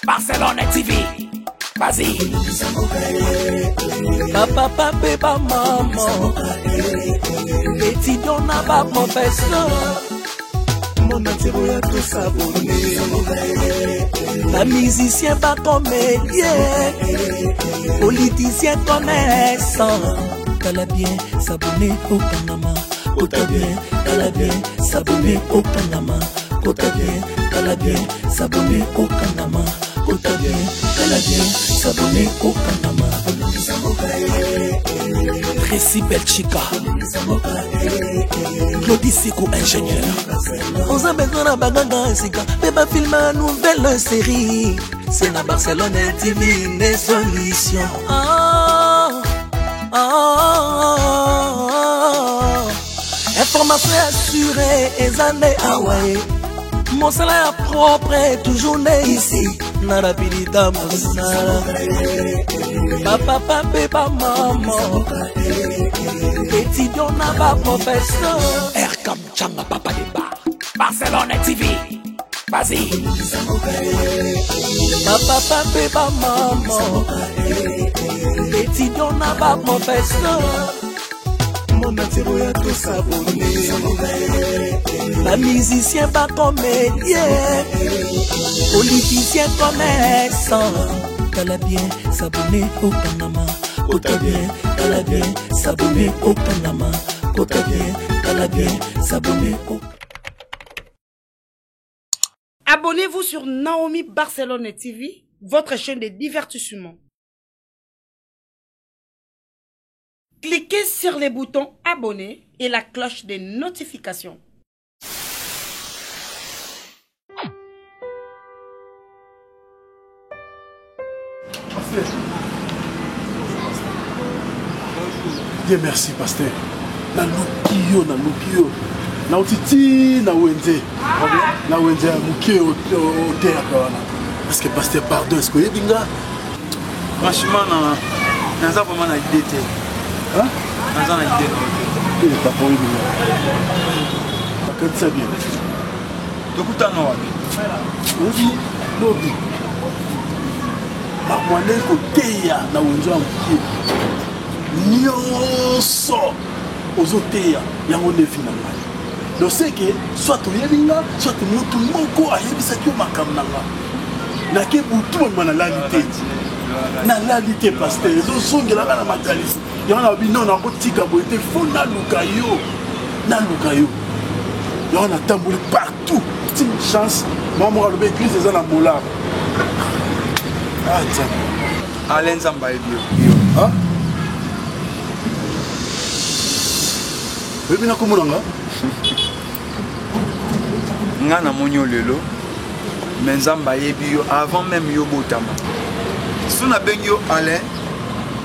Barcelone TV. Vas-y. Bapapa mpe bamama, étudiant na baprofesseur, monde entier boya tosabone, bamusicien, bacomédien, politicien, commerçant. Tala bien, s'abonner, okangama. Kota bien, tala bien, s'abonner, okangama. Kota bien, tala bien, s'abonner, okangama. Kota bien, tala bien, s'abonner, okangama. Tracy Belchika, Claudie Siko, ingénieur. Oza besoin na baganga sika mpe bafilme ya nouvelle série, c'est na Barcelone TV nde solution. Ah, ah, ah, ah. Information assurée eza nde awa ye, mosala ya propre toujours nde ici na rapidita mosala. Bapapa mpe bamama, étudiant na baprofesseur, Erkam Changa, Papa Deba, Barcelone TV. Vas-y. Bapapa mpe bamama, étudiant na baprofesseur, monde entier boya tosabone, bamusicien, bacomédien, politicien, commerçant. Tala bien, s'abonner, okangama. Kota bien, tala bien, s'abonner, okangama. Kota bien, tala bien, s'abonner. Abonnez-vous sur Naomi Barcelone TV, votre chaîne de divertissement. Cliquez sur les boutons abonner et la cloche de notification. Pasteur. Dieu merci, pasteur. Naluki yo, naluki yo. Nauti ti na wenze. Na wenze ya moke oteyaka wana. Parce que pasteur, pardon, est-ce que oyebi nga? Franchement, na naza vraiment na idée te. Hein? Naza na idée te. Eh, papa, oyebi nga. Nakanisa bien. Tokutana wapi? Oyebi lobi bamwana koteya na wenze ya moke nyonso ozoteya yango nde vi na ngai. Donc c'est que soit oyebi nga, soit motu moko ayebisaki yo makambo na nga. Nake butu mobima nalali te, nalali te, pasteur, ezozongelaka na makanisi yango. Nalobi non, nakotika boye te, fo naluka yo, naluka yo. Yango natamboli partout ti chance mwa moko alobi église eza na molar. Ah, Nzambe! Ale, Nzambe ayebi yo. Ah? Oyebi nakomona nga? Nga namoni yo lelo, mais Nzambe ayebi yo avant même yo botama. So nabengi yo Alain,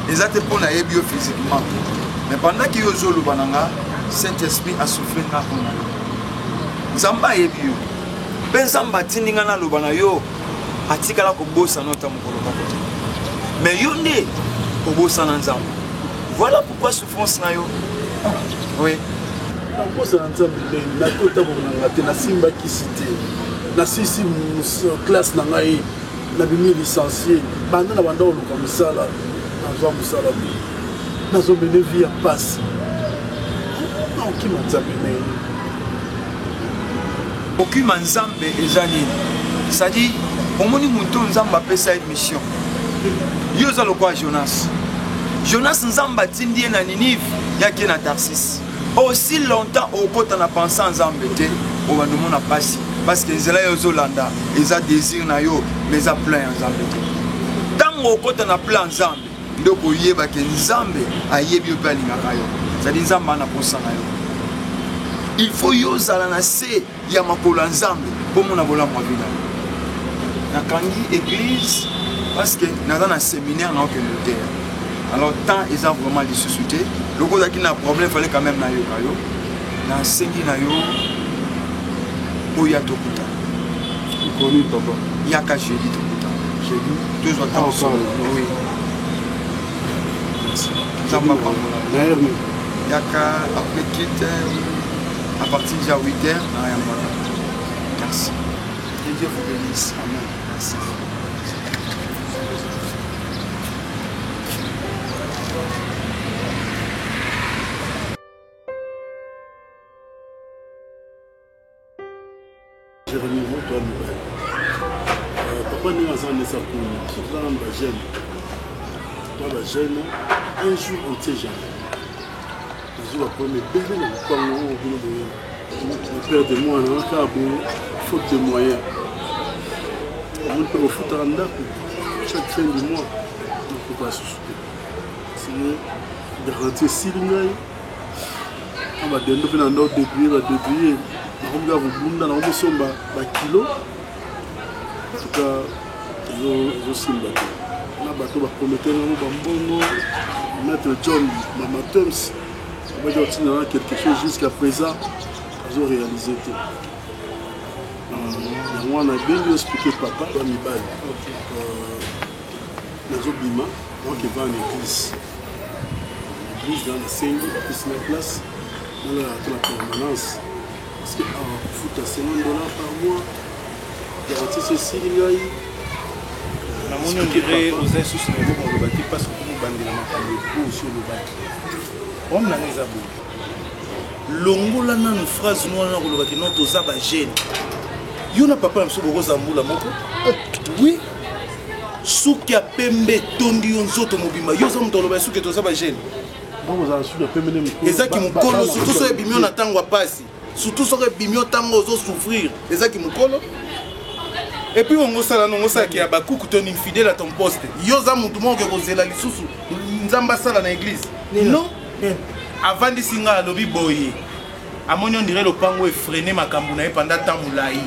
eza te mpo nayebi yo physiquement, mais pendant que yo ozoloba na nga, Saint Esprit asouffle nga mpo na yo. Nzambe ayebi yo mpe Nzambe atindi nga naloba na yo, atikala kobosana ata mokolo moko te, mais yo nde obosana Nzambe. Voilà pourquoi souffrance na yo, oui. Nakosana Nzambe ndenge nakota bonanga te, nasimbakisi te, nasisi classe na ngai, nabimi licencié. Banda na banda koluka mosala, nazwa mosala te, nazomene vie ya pasi. Naokima Nzambe ndenge? Okima Nzambe eza nini? C'est-à-dire, omoni moto, Nzambe apesa ye mission. Yo oza lokola Jonas. Jonas, Nzambe atindi ye na Ninive, yaki na Tarsis. Aussi longtemps okota na pensa Nzambe te, obanda omona pasi, parce que nzela yo ozolanda eza désir na yo, mais eza plan ya Nzambe te. Ntango okota na plan Nzambe, nde okoyeba ke Nzambe ayebi yo mpe alingaka yo. C'est-à-dire, Nzambe ana posa na yo. Il faut yo ozala na se ya makolo ya Nzambe mpo mona bolamu ya vie na yo. Nakangi église parce que naza na séminaire, naokende oteya. Alors temps eza vraiment lisusu te. Loko ozalaki na problème, fallait quand même nayoka yo. Nasengi na yo oya tokutana. Koni, papa? Yaka jeudi, tokutana. Jeudi? Tozwa temps. Oui, Nzambe apambola. Yaka après quitte, à partir déjà 8 heures na yambaka. Merci, que Dieu vous bénisse. Amen. Merci. Jérémy moto ya mibali euh, papa ndenge aza nesa kuna biso toza nanu bajeune toa bajeune un jour entier jamais nazwi baproblème ebele na lopango oyo bino boyeba na perte de mwana na kaka boye faute de moyen omoni mpe kofutaka ndako chaque fin du mois nakoka susu te sine garantie esili ngai na badendo mpe na ndo debrouille badebrouille nakomi kaka kobunda nakomi kosomba bakilo en tout cas ezosimba te na bato bapromete ngango bambongo maître john mama toms abaki kotinda na quelque chose jusqu'à présent azo réalise te yango wana ebengi explike papa ba mibali euh, nazobima donc eva na église église na nasengi bapesi na place nalalaka to na permanence parce que awa kofuta 50 dollars par mois garantie se esili ngai namoni ondire oza lisusu na eloko oloba te mpasi okomobandela makambo oyo osi olobaki problème na ngai eza boye longola nanu phrase no wana kolobaki non toza bagene yo na papa na biso bokozala mbula moko oui suki ya pembe etondi yo nzoto mobimba yo oza moto oloba suki toza bagene eza kimokolo surtout soki ebimi yo na ntango ya mpasi surtout soki ebimi yo ntango ozosouffrir eza kimokolo epuis ongo osala nongo osalaki ya bakuku to nini fidèle à ton poste yo oza motu moko oke kozela lisusu nzambe asala na église non avandisi ngai alobi boye amoni ondire lopango efrene makambo na ye panda temps molai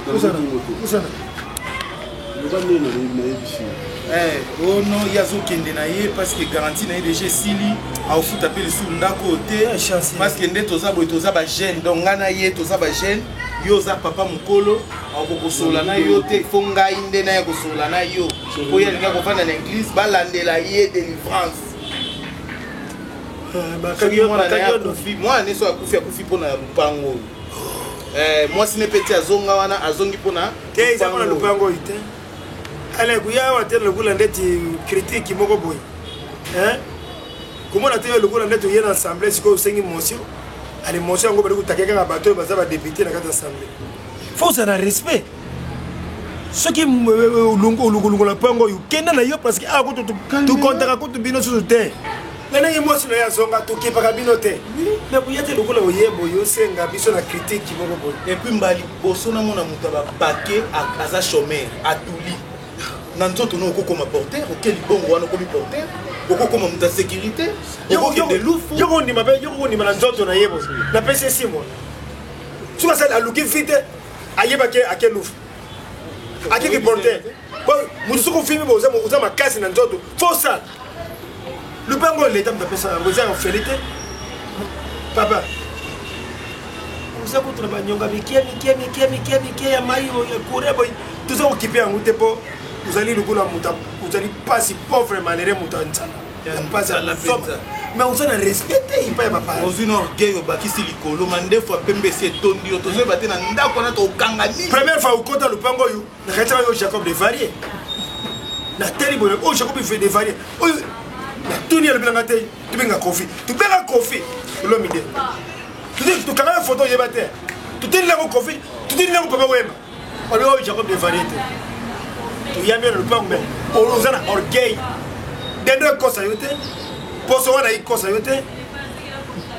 Eh, oh non ye azokende na ye parce que garantie na ye déjà esili akofuta mpe lisusu ndako oyo te eh, parce que nde toza boye toza bajeune donc ngai na ye toza bajeune yo oza papa mokolo akokosolola na yo te fo ngai nde naya kosolola na yo mpo ye alingi akofanda na église balandela ye délivrance eh, soki mwana na ye akufi mwana ne soki akufi akufi mpo na lopango oyo eh, mwasi ne mpe ti azonga wana azongi mpo na te eza mpo na lopango oyo te ale kuya awa te lokola ndeti critique moko boye komona te lokola ndeti oye na assemblée sikoyo osengi motion ale motion yango bali kotake kaka bato oyo baza badepute na kati ya assemblée fo ozala na respect soki olongolongola mpango oyo kenda na yo parce que awa kutu tokontaka kutu bino susu te na ndenge mwasi na ye azonga tokipaka bino te me koya te lokola oye boye osenga biso na kritike moko boye epuis mbala liboso namona moto ya bapake aza chômeur atuli na nzoto no okokoma porteur oke libongo wana okomi porteur okokoma moto ya sécurité okokende lufu yoko ondima mpe yoko kondima na nzoto na ye boye napesi ye simwa soki asali aluki vi te ayebaki ake lufu akeki porteur moto soki ofimi boye oza makasi na nzoto fo osala lupango oyo leta moto apesa yango eza ya ofeli te papa oza kutu na banyonga mike mike mike mike mike ya mai oyo ya courant boye toza kokipe yango te mpo ozali lokola moto ozali mpasi pauvre malheureux moto ya nzala ya mpasi ya zoba mais oza na respect te epai ya bapaya ozwi na orgueil obakisi likolo mandefu ya pembe esi etondi yo tozoyeba te na ndako wana tokokanga nini première fois okota lopango oyo nakanisaka yo jacob de varie natali boye oyo jacob de varie oyo natuni alobi nanga te tobenga kofi tobenga kofi olomide tokanga yo foto oyeba te toteli yango kofi toteli yango papa wemba olobi oyo jacob de varie te toyambi yo na lopango me oza na orgueil dendo ekosa yo te poso wana ekosa yo te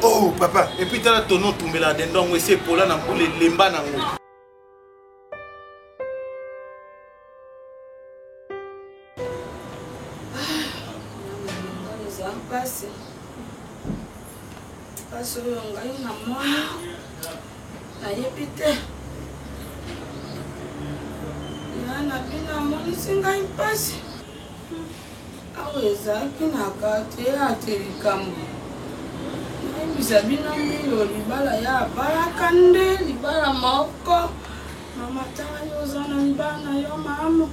oh papa epuis tala tono otumbela dendo yango esi epola na mbula elemba nango eza mpasi mpasi oyo ngai namoni nayebi te ya na bino amonisi ngai mpasi awa ezalaki na kartier ate likambo nayebisa bino milo libala ya abalaka nde libala moko Mama tala yo oza na libala na yo mama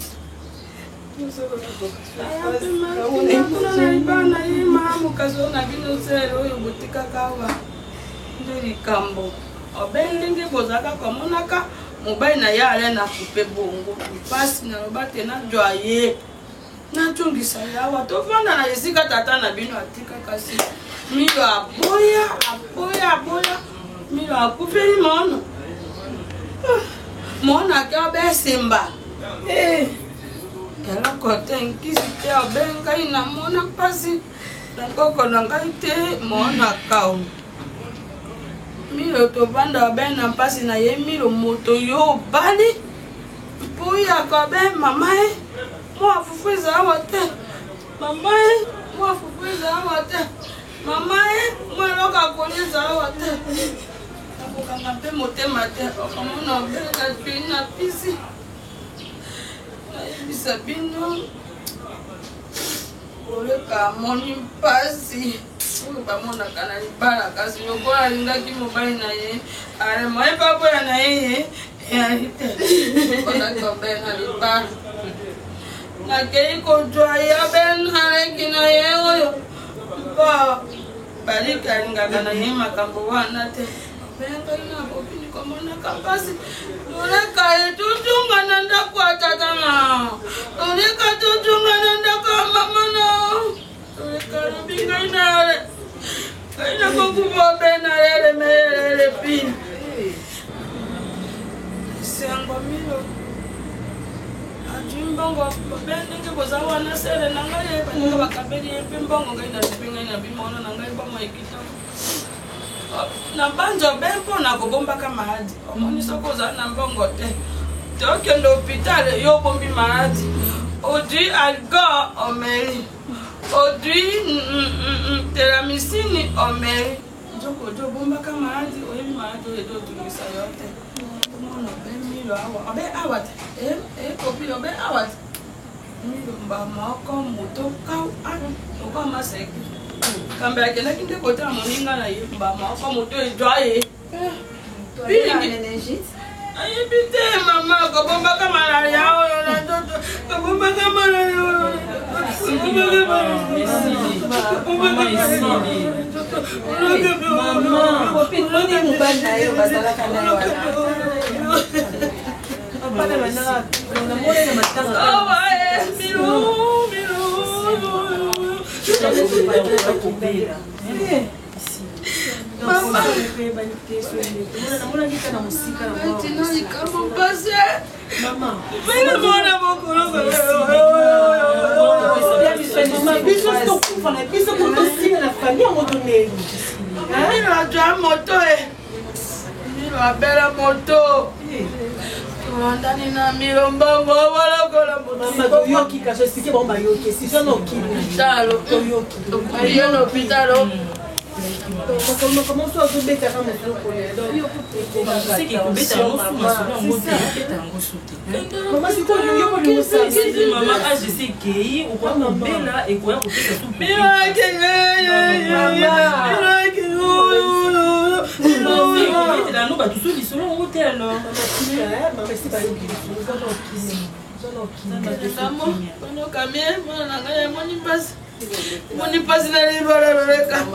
kuna na libala na ye mama kasi oyo na bino sere oyo botikaka awa nde likambo obe ndenge bozalaka komonaka mobali na ye ale na kupe bongo mpasi naloba te najwa ye natungisa ye awa tovanda na esika tata na bino atika kasi milo aboya aboya aboya milo akufeli mono ah. Monake obesimba eh, eloko te nkisi te obe ngai namona mpasi na nkoko na ngai te monaka o milo tovanda obe na mpasi na ye milo moto yo obali mpuyaka obe mama ye mwa fufu eza awa te mama ye mwa fufu eza awa te mama ye mwa eloko akolia eza awa te nakokanga mpe motema te okomona obenga tui na pisi nayebisa bino oleka amoni mpasi oyo bamonaka na libala kasi lokola alingaki mobali na ye moye mpe aboya na ye ye eyali te kozaki kobenga libala nakei kozwa ya bena leki na ye oyo mpo Baliki alingaka na ye makambo wana te. Bengai na bobini komonaka mpasi. Toleka ye tozonga na ndako ya tata na. Toleka tozonga na ndako ya mama na. Toleka lobi ngai na yale. Ngai nakokufa be na yale meyelele pini. Esengo milo. Azwi mbongo be ndenge boza wana sere na ngai ye baninga bakabeli ye mpe mbongo ngai nazwi ngai na bimono na ngai bomoi kitoko na banzo be mpo na kobombaka maladi omoni soki ozali na mbongo te tokende hôpital yo obombi maladi odui algor omeli odui mm, mm, mm, telamisini omeli nzoko ojo obombaka maladi oyebi maladi oyo edotungisa yo te omona obe milo awa obe awa te ekopi eh, eh, obe awa te milo mba moko moto kau lokola maseki kambe akendaki nde kotala moninga na ye mba moko moto ejwa ye mingi ayebi te mama kobombaka malaria oyo na nzoto kobombaka malaria oyo mobali na yo bazalaka na yo tina likambo mpasi mona mokolo biso tokufa na biso po tosila na famille yango toneli azwa moto e milo abela moto tolandani na milo mbongo walokola toyoki kasi esike bango bayoki esika na okili toyoki yo na hôpital makambo mosusu azobetaka masolo mama sikoyo yo mama age esi ekei okoya kobela ekoya kopesa su obetela yango bato so lisolo yango te alors moni mpasi na libala loleka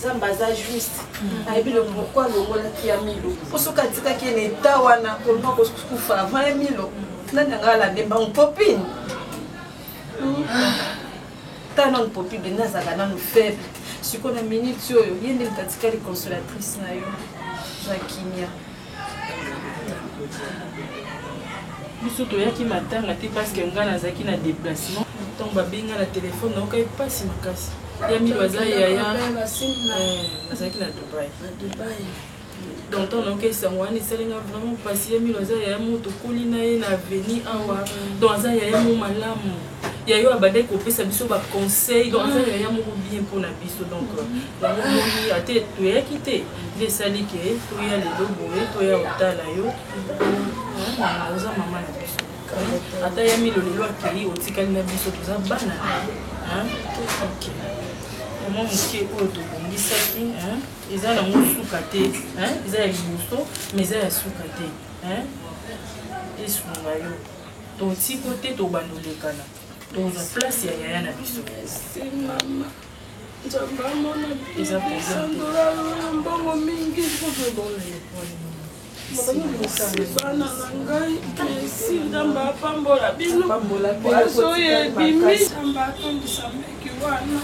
nzambe aza juste ayebi le pourquoi alongolaki ya milo mpo soki atikaki ye na eta wana kolonga kokufa avant ya milo nani anga alande mbango popine ta nanu popine nde azalaka nanu faible sikoyo na minute oyo ye nde moto atikali consolatrice na yo zwa kimia biso toyaki matanga te parce que ngai nazalaki na déplacement ntango babenga na telefone nayokai mpasi makasi ya milo aza yaya eh, nazalaki na dubai donc ntango nayoki esango wana esali nga vraiment mpasi ya milo aza yaya mo tokoli na ye na aveni awa donc aza yaya mo malamu yayo abandaki kopesa biso baconseil donc aza yaya moko bien mpo na biso donc euh, yango omoni ate toyaki te nde esali ke toya lelo boye toya kotala yo mama oza mama na biso ata ya milo lelo akei otikali na biso toza bana na ok mwa moke oyo tobongisaki eza nango suka te eza ya liboso mais eza ya suka te esunga yo totiko te tobanda olekana tozwa place ya yaya na biso mama nzambe amona bisandola mbongo mingi bana na ngai merci nzambe apambola bino poso oyo ebimi nzambe atondisa meki wana.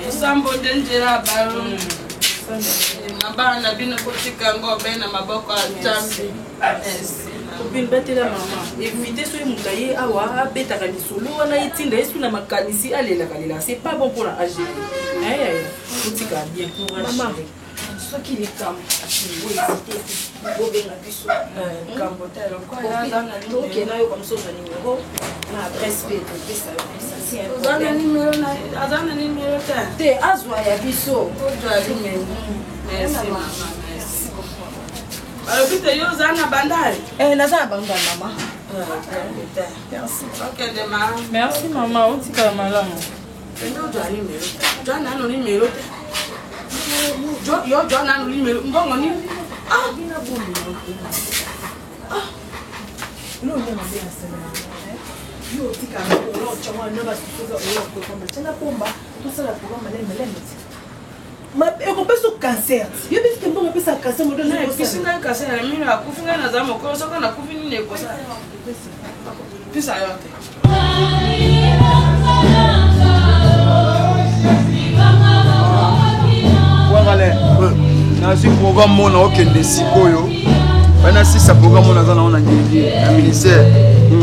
Osambo nde nzela balo mabana na bino kotika yango be na maboko ya Nzambe. Copine batela mama évite soki moto aye awa abetaka lisolo wana etinda ye su na makanisi alelaka lela c'est pas bon mpona age yaya otika bien courage. Mama, soki likambo boezite te bobenga biso likambo te lokola tokenda yo comme ozwa numero na adresse mpe topesa yo. Aza na nimero te? Te, azwa ya biso. Ozwa nimero. Merci mama, merci. Balobi te yo oza na bandale? Naza na bandale mama. Merci. Okende ma. Merci mama, otikala malamu. Kende ozwa nimero te. Zwa nano nimero te. Yo zwa nano nimero. Mbongo nini? Ah, bina bombi. Ah. Lo nde mabe na sala. Yo otika yango ola otyango na basusu oya kokamba tyana pomba tosala programme maleme maleme ti ekopesa cancer yo biso te mbongo epesa cancer moto. Epesi ngai cancer na mino akufi ngai naza mokolo soki nakufi nini ekosala pesa yo te. Nazwi programme mona okende sikoyo bai nasisa programme oyo naza nango na ngenge na ministère.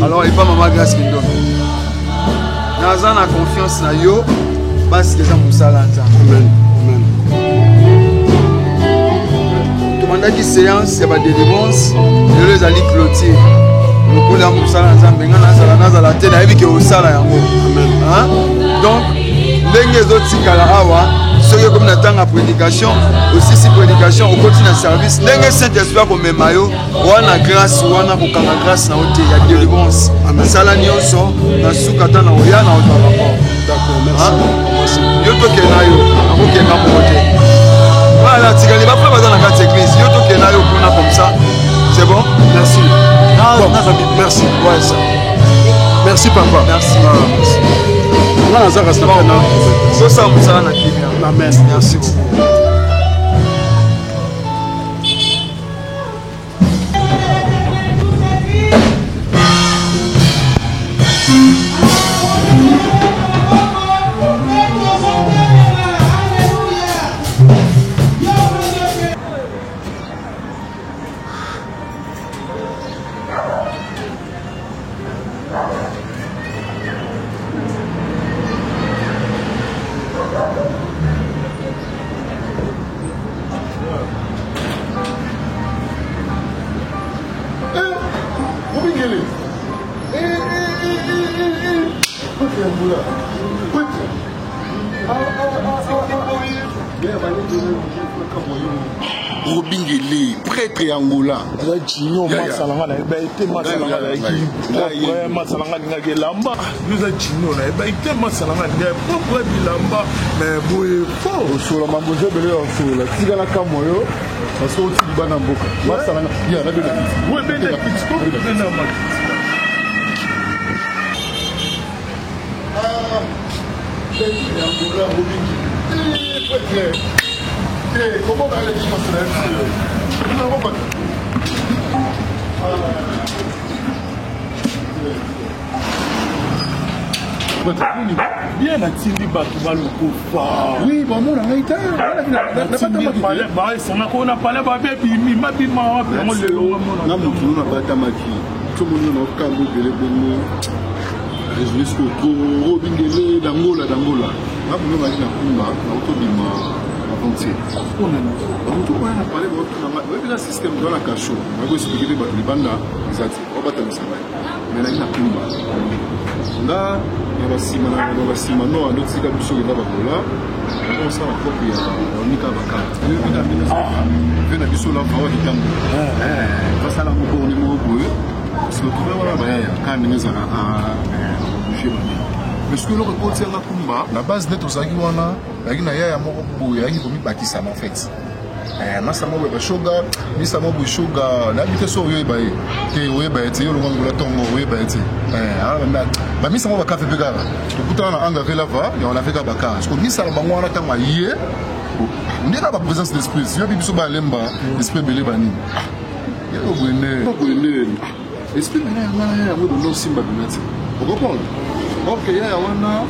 Alors epa mama Grâce Kindono, naza na confiance na yo parce que eza mosala ya Nzambe. Tobandaki séance ya badelivrance, lelo ezali clôture. Lokola ya mosala ya Nzambe, ngai nazala nazala te, nayebi ke osala yango. Donc ndenge ezotikala awa, soki ekomi na ntango ya prédication, osisi prédication, okoti na service, ndenge Saint Esprit akomema yo wana, grâce wana kokanga grâce na yo te ya délivrance, sala nyonso na suka ata na oya na ozwa rapport. Yo tokende na yo, nakokenda moko te. Voilà, tikali bafrère baza na kati ya église, yo tokende na yo kuna, comme ça c'est bon. Merci. Bon, merci. Ouais, ça. Merci papa. Merci. Nga naza kasi na na tosala mosala na kimia. Amen. Merci beaucoup. Obingele. Mbula. Robingele, prêtre ya Angola. Eza junior masala nga nayeba ye te, masala nga azalaki propre, masala nga alingaki elamba. Yo eza junior, nayeba ye te, masala nga alingaki propre bilamba, mais boye fo osola mambo eza ebele ya osola. Tikala kamwa yo parce que otiki bana mboka masala nga ya nabena kiti. Prêtre ya Angola, Robingi, prêtre te, komona aleki masala ya biso. Bien, natindi bato balukofa. Oui, bamona ngai te. Baesangaka oyo na pale babebimi mabima wapi yango lelo. Na motu no nabatamaki tomoni na okambo ebele bongo raisonne sikoyo trop. Robingele dangola dangola ngabuno bazali na kumba naotobima aventier bamoto oyo na pale baotuna ngai oyebi eza système toa na kasho nako explike mpe bato libanda eza te obatamisa ngai me naki na kumba nga na basima na basima no andotika biso kenda bakola nakosala kope ya onika bakarte ve na biso la fawa kitambo basala ngo borne moko boye parce que toza wana bayaya kaka ndenge ezalaka bouge mabe. Mais soki eloko ekoti yanga kumba na base nde tozalaki wana, ayaki na yaya moko boye, ayaki komibakisama en fait masa moko boye bashoga misa moko boye shoga nayebi te so oyoyeba ye te, oyeba ye te, yo longa ngola ntongo oyeba ye te. Bamisa moko bakafe mpe kaka tokutana na anga velava ya wana mpe kaka baka parce que misa na bango wana ntango aye nde na baprésence d'esprit yobi biso balemba esprit ebele banini yelo boye nde boye nde. Esprit maintenant ya ngai na yango ebanda osimba bina te. Okomprendre? Or que yaya wana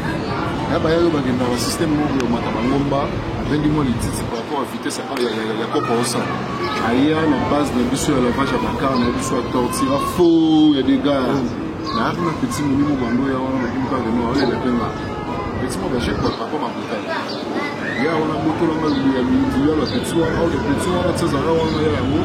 ya baya oyo bakendaka système moko ya komata bangomba abendi mwa lititi par rapport à vitesse ya kopa osala aya na base na biso ya lavage ya bakar na biso ya tortira faux ya dégâts nayaki na petit molimo bando ya wana nakimi kaka no aolela mpe nga petit mwa bajete bapapa bakotala ya wana botolanga ya ya bapetit wana oyo petit wana ti azalaka wana ya yango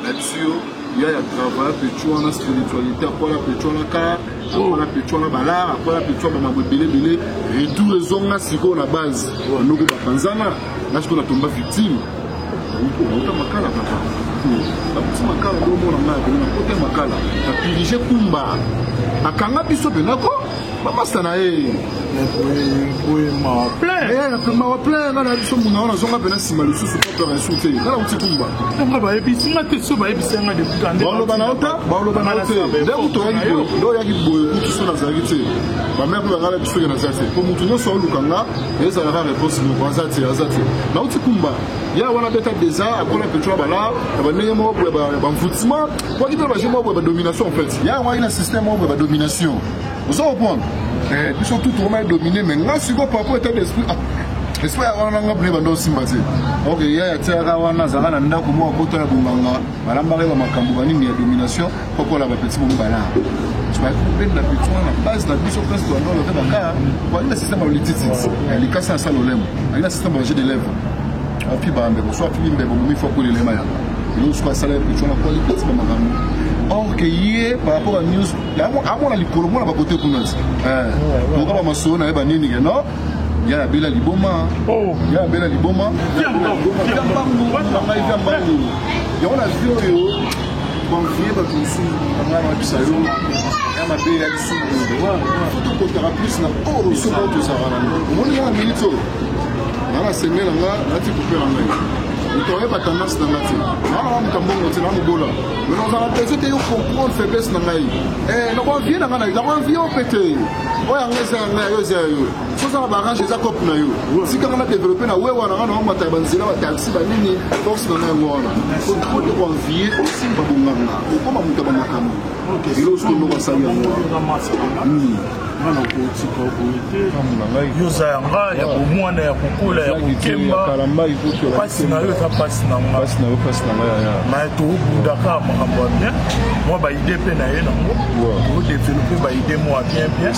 na biso yo ya ya travail petit wana spiritualité akola petit wana kar akola petit wana balar akola petit wana bamabo ebele ebele retour ezonga sikoyo na base noko bapanzana nga sikoyo natomba victime nauta makala papa nakuti makala nde omona ngai akende na kota makala na pirige kumba akanga biso mpenza ko bamasta na ye mawa plein nga na biso muna wana azonga mpena nsima lisusu propre insu te nga nauti kumba nga bayebisi nga te so bayebisi nga baloba na yo te baloba na yo te nde kutu oyaki boye nde oyaki boye kutu so nazalaki te bamere mpe bangala biso ke naza te mpo motu nyonso aoluka nga ezalaka réponse moko aza te aza te nauti kumba ya wana beta deza akola petro bala na bandenge moko boye bamvutiment po akitala baje moko boye badomination en fait ya yango ayaki na système moko boye badomination oza comprendre eh, biso tout tokoma domine mais nga sikoyo par rapport état d'esprit ah, esprit ya wana nga bne banda osimba te ok ya ya tiaka wana azalaka na ndako moko akota na bonganga balambaka ye bamakambo banini ya domination mpo kola bapeti momi bala tobaki kobenda petit wana na base na biso place toandolo te baka bali na système ya lititi ya likasi na sala olemo ali na système ya jeu de lèvre afi bambebo so afibi mbebo momi fo akolelema yanga eloko soki asala ye petit wana kwali petit bamakambo or que ye par rapport à news amona likolo mona bakote kuna ti tokoka bamasolo na ye banini ke non ya abela liboma oh. ya abela liboma ya mbangu ngai ya mbangu yango na vie oyo banvie bato mosusu na ngai nayebisa yo ya mabe ya lisumu fo tokotaka plus na oyo biso moko tozalaka na ngo omoni nga na minute oyo nga na senge na nga nati coupe na ngai moto ayeba tendance na nga te naa na moto mbongo te na mobola mais nazala besoin te yo comprendre faiblesse na ngai eh, nakoanvie na ngai nakoanvie yo mpe te oyo yango eza ya ngai yo eza ya yo so oza na barange eza cope na yo tika nga na développe na wewa na nga na omata ya banzela bataxi banini force na nga yango wana trop de koenvie osimba bonganga okoma moto ya bamakambo elo soki moko asali yango nga nakotika boye te yo oza ya nga ya bomwana ya kokola ya kokemba mpasi na yo eza mpasi na nga ma tobundaka makambo ya bien mwa baide mpe na ye nango todevelope baide mwa bien bien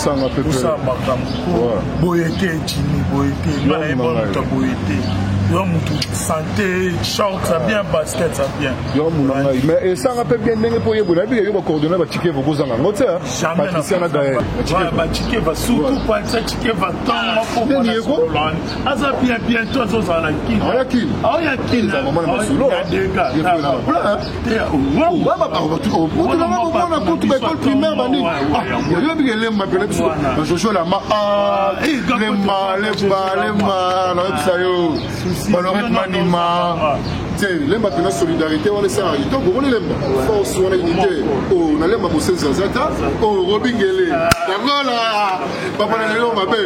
osala makambo po boye te jimi boye te nga nayeba moto ya boye te yo motu santé short ça bien basket ça bien yo muna ngai mais esanga mpe bien ndenge mpo oyebola nayebi yo bacoordonne bachikevo kozanga yango te patricia na gael bachikeva surtout patricia chikeva ntongo mpo aza bien bientôt azozala na kini aoya kini aoya kini ya dega mona kutu baekole primaire banini yoyebi elemba mpena biso bajojo lamba lemba lemba lemba nayebisa yo baloret manima te lemba mpena solidarité wana esalaka kitoko omoni lemba force wana unité o nalemba mosenzi aza ta o robingele yangola papa na lelo mabe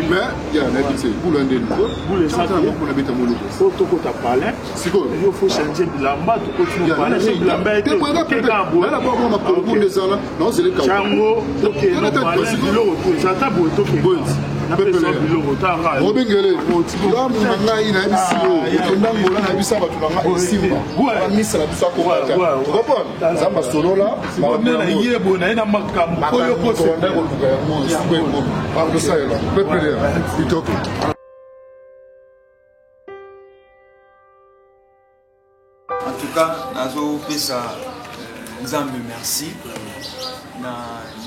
mais ya nayebi te bula ndeni bula eza te nabeta moloko po tokota palais sikoyo yo faut changer bilamba tokoti no palais so bilamba ete na bwa mwa makolo kuna ezala naozeleka yango tokende palais biloko to eza ata boye tokende obengele lamu na ngai nayebisi yo okenda ngola nayebisa bato na ngai esimba bamisa na biso akokata comprendre nzambe asolola ye boye naye na makambo oyo kosenda koluka yango sikoyo ekomi tosalela pepele kitoko. En tout cas, nazopesa euh, Nzambe merci na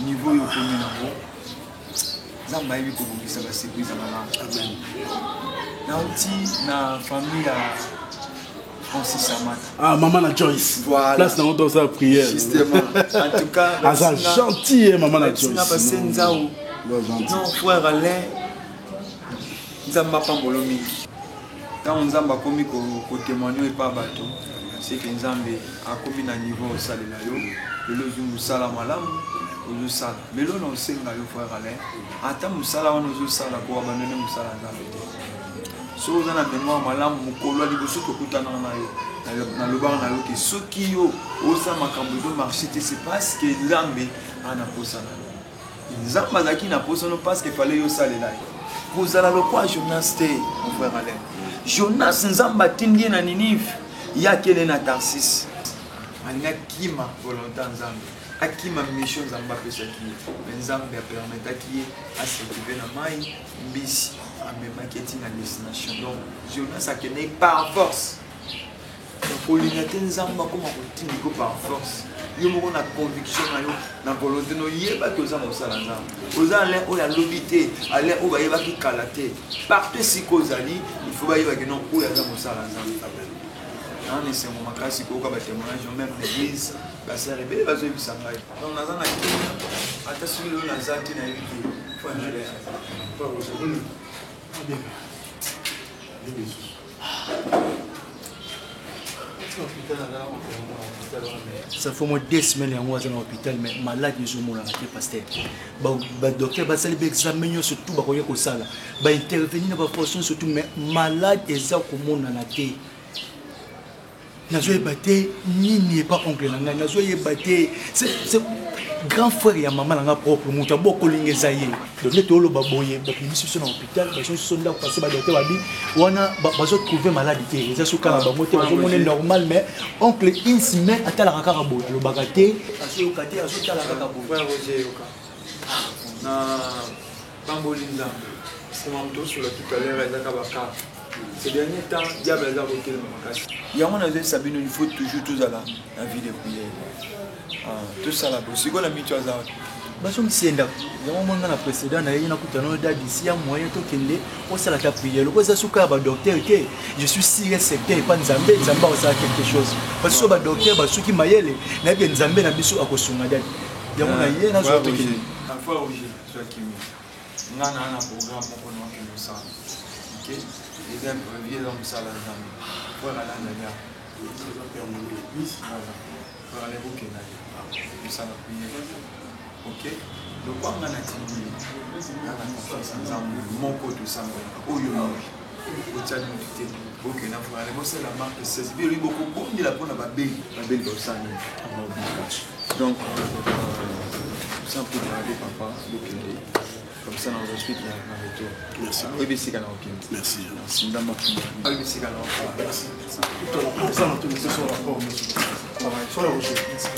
niveau oyo okomi nango. Nzambe ayebi kobongisa ba surprise ya malamu. Nauti na famille ya Francis Amata. Ah, maman na Joyce. Voilà. Place na on sa prière. Justement. En tout cas, aza gentil eh, maman na Joyce. Na passé nzao. Non, frère Alain. Nzambe apambolo mingi. Ntango Nzambe akomi kotemoigne epa bato, seke Nzambe akomi na niveau osalela yo. Lelo ozwi mosala malamu ozosala. Lelo na osenga yo frère Alain, ata mosala wana ozosala ko abandonne mosala Nzambe te. Soki oza na mémoire malamu, mokolo ya liboso tokutanaka na yo, nalobaka na yo ke soki yo osala makambo ezo marche te, c'est parce que Nzambe aza na posa na yo. Nzambe azalaki na posa no parce que fallait yo osalela ye. Kozala lokola Jonas te, mon frère Alain. Jonas, Nzambe atindi ye na Ninive, ye akende na Tarsis. Alingi akima volonté ya Nzambe, akima mission Nzambe apesaki ye, mais Nzambe apermetaki ye a se retrouver na mai, mbisi amemaki ye ti na destination. Donc Jonas akendaki par force. Donc kolinga te Nzambe akoma kotindiko par force. Yo moko na conviction na yo, na volonté no, yebaki oza mosala Nzambe. Oza Alain oyo alobi te, Alain oyo bayebaki kala te. Partout esika ozali, il faut bayebaki non, oyo aza mosala Nzambe. Naza na esengo makasi koyoka ba témoignage même na église, ba sœur ebele bazoyebisa ngai. Donc naza na kimia, ata soki lelo naza te, nayebi te. Ça fait au moins 2 semaines yango aza na hôpital, mais malade ezomonana te, pasteur. Badocteur basali baexamen nyonso tout bakoki kosala, baintervenir na bafaçon surtout, mais malade eza komonana te. Nazoyeba te nini epa oncle na ngai, nazoyeba te. C'est grand frère ya mama na ngai propre, moto abokolinga eza ye. Donc nde toloba boye, babimisi biso na hôpital, bazongisi biso ndako, parce badocteur babi wana bazotrouve malade te, eza suka na bango te, bazomona normal. Mais oncle une semaine atalaka kaka boye, alobaka te, azoyoka te, azotala kaka boye. Na bamboli Nzambe, nsima moto osola tout à l'heure ezaka baka ces derniers temps diable aza kotelema makasi. Yango nazoyebisa bino, il faut toujours tozala na vie de prière, tosala boye. Sikoyo na mito aza wapi? Bazongisi ye ndako. Yango moni nga na précédent na ye nakuta no dadi si ya moyen tokende osala ta prière loko eza suka ya badocteur te. Je suis sûr et certain epa Nzambe, Nzambe akosala quelque chose, parce que so badocteur basuki mayele, nayebi Nzambe na biso akosunga dadi. Yango na ye nazwa tokende. Nga na na programme moko na okende osala, ok, eza imprévu, eza mosala Nzambe. Frère alanda lia, frère ale bokenda mosala prière, ok. Lokwa nga natindi ye nga na confiance ya Nzambe moko tosambelaka oyo lobi otia mingi te. Bokenda frère ale bosala Marke 16 bilobi bokobondela mpona babeli, babeli bakosala nini? Donc sans plus tarder, papa, bokende comme ça na suite na retour. Merci. Oyebi esika na okende. Merci. Merci Nzambe afunga. Oyebi esika na okende. Merci. Merci.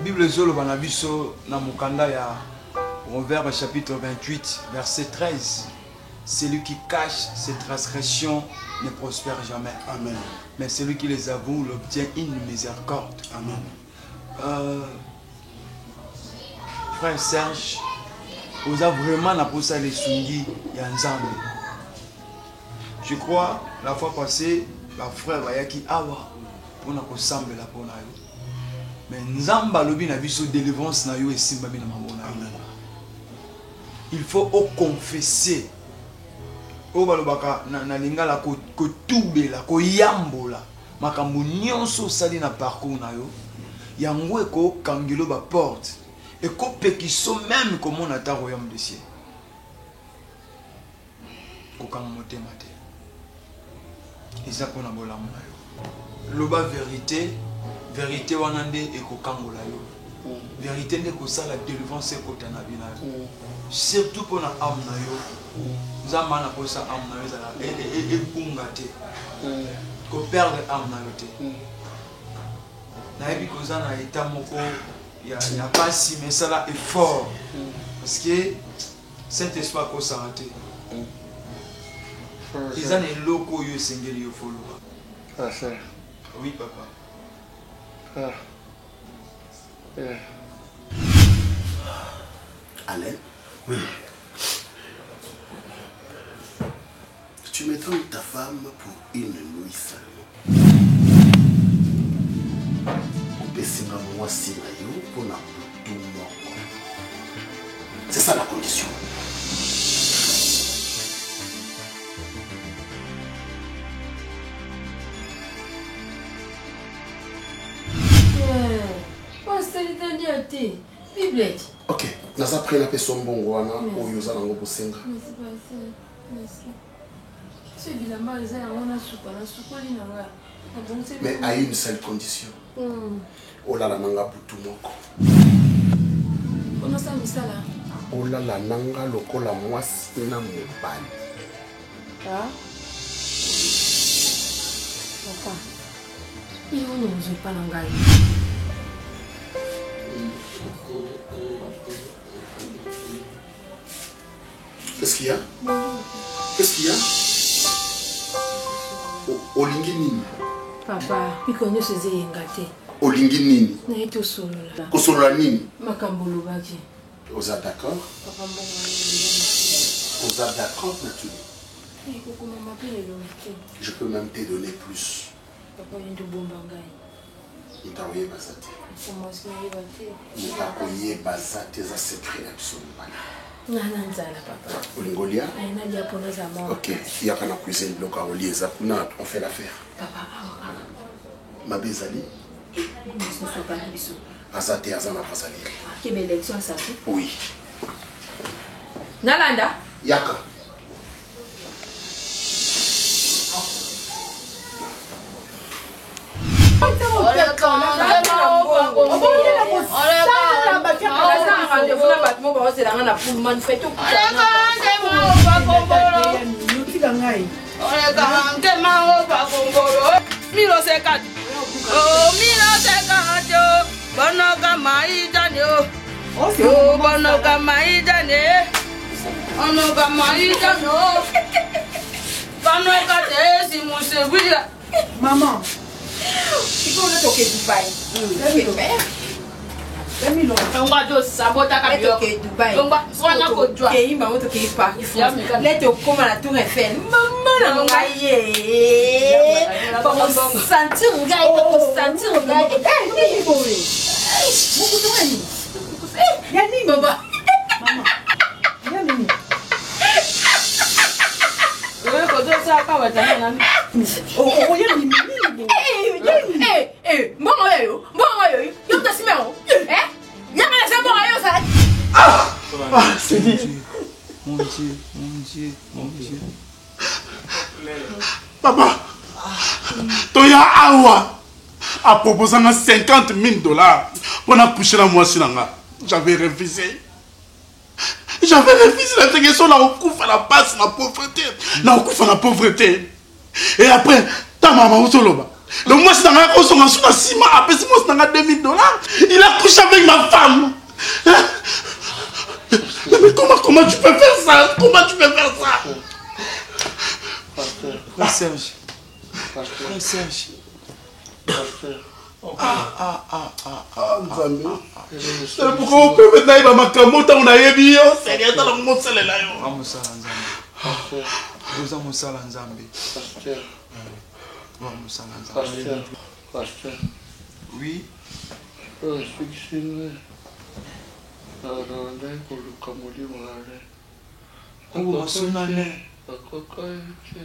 Bible ezoloba na biso na mokanda ya Proverbe chapitre 28 verset 13, celui qui cache ses transgressions ne prospère jamais. Amen. Mais celui qui les avoue l'obtient une miséricorde. Amen. Frère Serge, oza vraiment na posa lisungi ya Nzambe. Je crois la fois passée ba frère bayaki awa pona kosambela pona yo. Mais Nzambe alobi na biso délivrance na yo esimbami na maboko na yo. Il faut o confesser. Oyo balobaka na lingala kotubela, koyambola makambo nyonso osali na parcours na yo. Yango ekokangelo ba porte, ekopekiso même komona ata royaume des cieux. Kokanga motema te, eza mpona bolamu na yo. Loba verité, verité wana nde ekokangola yo, verité nde ekosala délivrance ekota na bino yo, surtout mpona âme na yo. Nzambe ana posa âme na yo ezala ebunga te, koperdre âme na yo te. Nayebi koza na état moko ya pasi, mais sala effort parce que Saint-Esprit akosaka te. Eza na eloko oyo esengeli yo foloba. Pasteur. Oui papa. Ah. Eh. Alain? Oui. Tu me donnes ta femme pour une nuit seulement. Opesi nga mwasi na yo mpona butu moko. C'est ça la condition. Pasteur. Nalia te. Bible. Ok, naza prêt napesa mbongo wana oyo oza nango bosenga. Merci pasteur. Merci. So bilamba eza yango nasuka nasukoli na nga. Mais à une seule condition. Olala na nga butu moko. Onosala misala. Olala na nga lokola mwasi na mobali. Ah? Papa. Yo ozwi epa na ngai. Qu'est-ce qu'il y a Qu'est-ce qu'il y a Olingi nini Papa, mikolo nyonso eza eyenga te. Olingi nini Naye tosolola. Kosolola nini Makambo olobaki. Oza d'accord Papa mbongo Oza d'accord natuni Ekokomama mpe na elongi te. Je peux même te donner plus. Papa yo nde obomba ngai. Moto akoyeba aza te. Mwasi nayeba te. Moto akoyeba aza te eza secret na biso mibale. Nga na nzala papa. Olingi olia? Nalia mpo naza mwa. Ok, yaka na cuisine biloko ya kolia eza kuna on fait l'affaire. Papa awa kaka. Mabe ezali? Mosusu akangi biso. Aza te aza na Brazzaville. Akebe élection asafi? Oui. Nalanda? Yaka. Maman, sikoyo toke Dubai. Tokei bango tokei Paris lete okóma na Tour Eiffel mama na ngai ye bakosentir ngai bakosentir ngai nini boye mokutu ya nini baba ya nini mbongo oyo mbongo oyo yo moto asima yango yanga naza mbongo oyo ozala Ah, c'est dit. Mon Dieu, mon Dieu, mon Dieu. Papa, toya awa aproposa nga 50 000 dollars mpo na couche na mwasi na nga. J'avais refusé. J'avais refusé na ndenge so nakokufa na pasi na pauvreté. Nakokufa na pauvreté. Et après, ta mama ozoloba. Donc mwasi na ngai akozonga su na nsima apesi mwasi na ngai 2000 dollars. Il a couché avec ma femme. Mais comment, comment tu peux faire ça Comment tu peux faire ça Frère Serge. Frère Serge. Ah, ah, ah, ah, ah, Nzambe. Pourquoi opepe nayeba makambo ntango nayebi yo Seigneur tala mosalela yo. Mosala Nzambe. Oza mosala Nzambe. Oza mosala Nzambe. Pasteur. Oui. Oyo esukisi ngai. Nabandaki koluka molimo na ngai. Oh, masonale.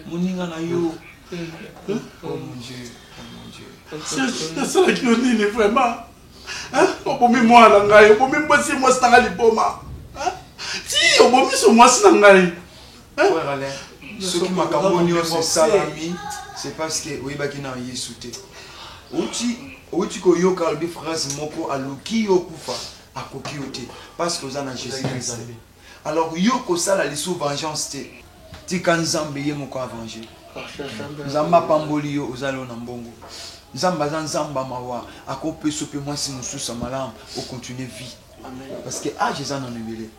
Moninga na yo. Oh mon Dieu, oh mon Dieu. Nasalaki yo nini vraiment? Obomi mwana na ngai, obomi mwasi mwasi na ngai liboma. Ti obomi so mwasi na ngai. Frère Alain, soki makambo nyonso esalami, c'est parce que oyebaki na Yesu te. Outi outi koyoka alobi phrase moko aluki yo kufa akoki yo te parce que oza na Jésus Christ. Alors yo kosala lisusu vengeance te. Tika Nzambe ye moko a venger. Nzambe apamboli yo oza lelo na mbongo. Nzambe aza Nzambe ya mawa akopesa yo pe mwasi mosusu ya malamu o continuer vie. Parce que age eza nanu ebele.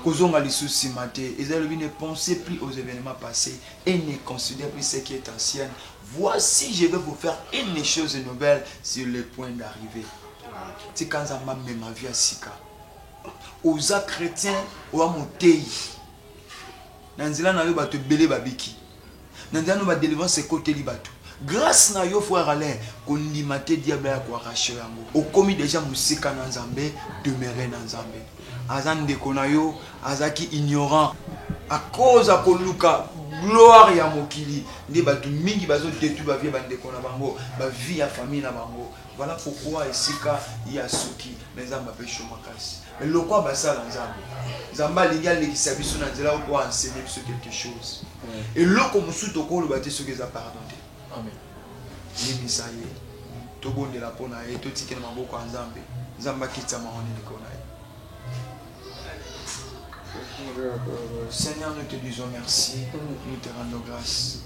Kozonga lisusu nsima te. Eza elobi ne pensez plus aux événements passés et ne considère plus ce qui est ancienne. Voici je vais vous faire une chose nouvelle sur le point d'arriver. Tika Nzambe amema vie ya sika. Oza chretien oa moteyi na nzela na yo bato ebele babiki na nzela no ba delivrance ekoteli bato grâce na yo frère Alain kondima te diable aya ko arracher yango okomi deja mosika na Nzambe demeure na Nzambe aza ndeko na yo azalaki ignorant à cause ya koluka Gloire ya mokili nde bato mingi bazo detruire ba vie bandeko na bango, ba vie ya famille na bango. Voilà pourquoi esika ye asuki mais Nzambe apesi yo makasi. Mais lokwa basala Nzambe. Nzambe alingi alekisa biso na nzela oyo po enseigner biso quelque chose. Eloko mosusu tokoloba te soki eza pardon te. Amen. Limbisa ye. Tobondela mpo na ye, totike na maboko ya Nzambe. Nzambe akitisa mawa nini likolo na ye. Seigneur, nous te disons merci, nous te rendons grâce.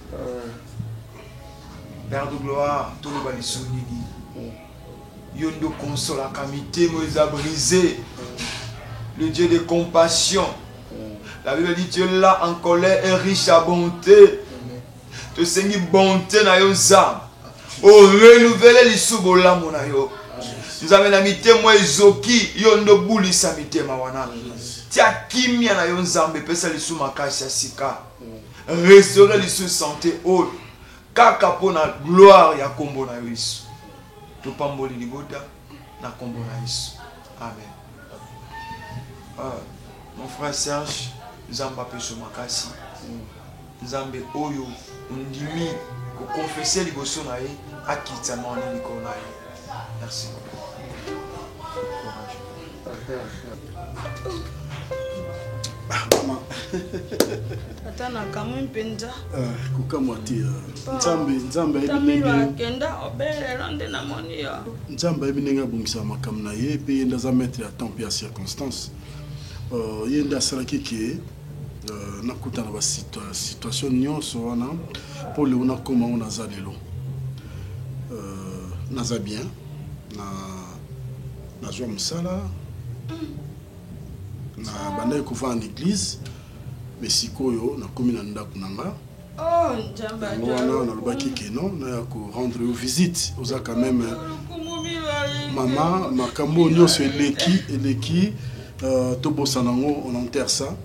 Père de gloire, toloba lisusu nini? Yo nde okonsolaka mitema eza brisé. Le Dieu de compassion. La Bible dit Dieu là en colère est riche à bonté. Tosengi bonté na yo Nzambe. O renouveler lisusu bolamu na yo. Nzambe na mitema ezoki yo nde obulisa mitema wana. Tia kimia na yo Nzambe, pesa lisusu makasi ya sika. Restaurer lisusu santé oyo kaka mpo na gloire ya kombo na yo Yesu. Topamboli libota na kombo na Yesu. Amen. Uh, mon frère Serge, Nzambe apesa makasi. Nzambe oyo ondimi kokonfese liboso na ye akitisa mawa likolo na yo. Merci. Courage. Tata nakamwi mpenza. Ah, kokamwa te ah. Nzambe nzambe ayebi ndenge akenda obelela nde namoni yo. Nzambe ayebi ndenge abongisaka makambo na ye mpe ye nde aza maître ya temps mpe ya circonstance. Euh, ye nde asalaki ke euh, nakutana ba situation nyonso wana mpo lelo nakoma oyo naza lelo. Euh, naza bien na nazwa mosala na bandaki kovanda na église mais sikoyo nakomi na ndako na nga oh, yango wana nalobaki ke non naya korendre yo visite oza quand même mama makambo oyo nyonso eleki eleki euh, tobosana yango on enterre ça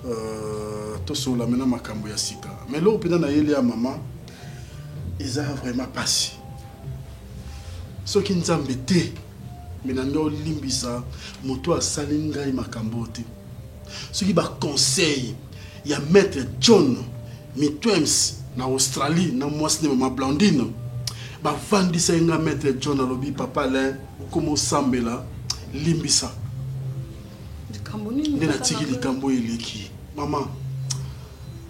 euh, tosolola mena makambo ya sika mais eloko mpenza nayeli ya mama eza vraiment mpasi soki nzambe te me na nde olimbisa moto asali ngai makambo oyo te soki baconseil ya maître john mitwems na australie na mwasi nde mama blandine bavandisa ye nga maître john alobi papa alain okoma osambela limbisa nde natiki likambo oyo eleki mama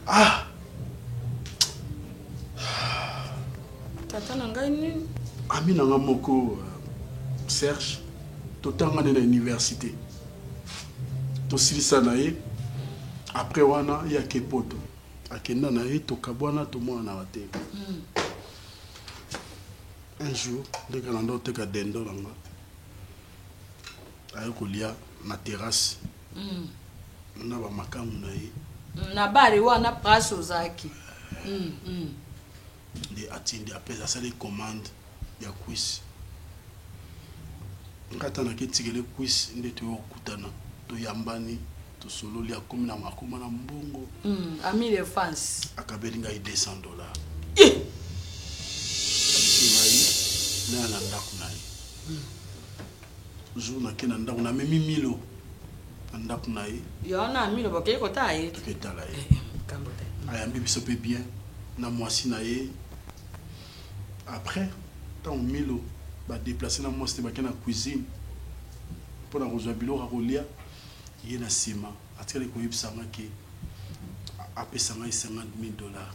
ah Tata na ngai nini? Ami na nga moko euh, Serge totanga nde na université tosilisa na ye après wana ye ake poto akenda na ye tokabwana tomwanaka te mm. un jour ndenge na ndo oteka dendo na nga aye kolia na terrasse mm. na bamakangu na ye mm, na bare wana place ozalaki mm, mm. nde atindi apesa asali commande ya cuisse nga ata nake tikele cuisse nde toyokutana toyambani tosololi akomi na akoma na mbongo mm, ami de fans akabeli ngai 200 dollars abisi ngai naya na ndako na ye mm. jour nake na ndako namemi milo na ndako na ye yo na milo bokei kotala ye toketala ye eh, eh, ayambi biso mpe bien na mwasi na ye après ntango milo badeplace na mwasi te bake na cuisine mpo na kozwa biloko ya kolia ye na nsima atikali koyebisa nga ke apesa ngai 50 000 dollars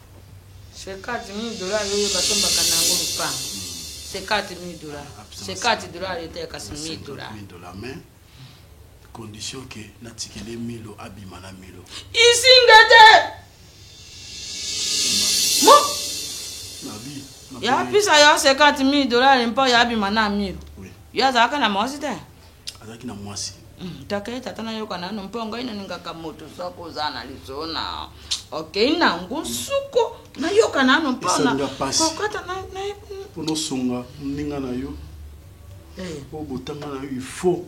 50 000 dollars oyo basombaka na yango lopango 50 000 dollars 50 dollars ete kasi 1000 dollars 1000 dollars mais condition ke natikele milo abima na milo isingete mo yapisa yo 50 000 dollars mpo ya abima na milo yo azalaka na mwasi te azalaki na mwasi hmm, taka ye tata nayoka nano mpo ngai nalingaka moto soko oza na lisona okei nango nsuko nayoka nano mpona kokata mpona osunga moninga na yo eh. oyo botanga na yo il faut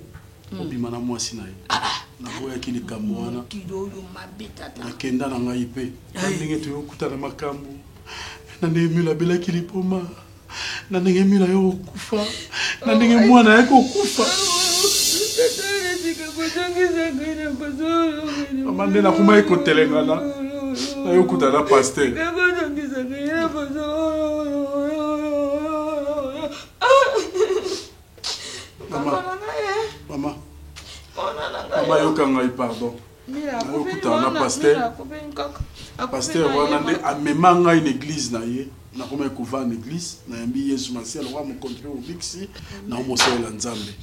hmm. obima na mwasi na ye ah, ah. naboyaki likambo wana nakenda na ngai mpe na eh. ndenge toyokutana makambo na ndenge milo abelaki liboma na ndenge milo aye kokufa na ndenge mwana aye kokufa mama nde nakomaki kotelengana. Nayokuta na pasteur. Mama, mama, mama, yoka ngai pardon. Nayokutana na pasteur. Pasteur wana nde amema ngai na église na ye. Nakomaki kovanda na église, nayambi Yesu Masiya lokola mokonzi mpe mobikisi, naomosalela Nzambe.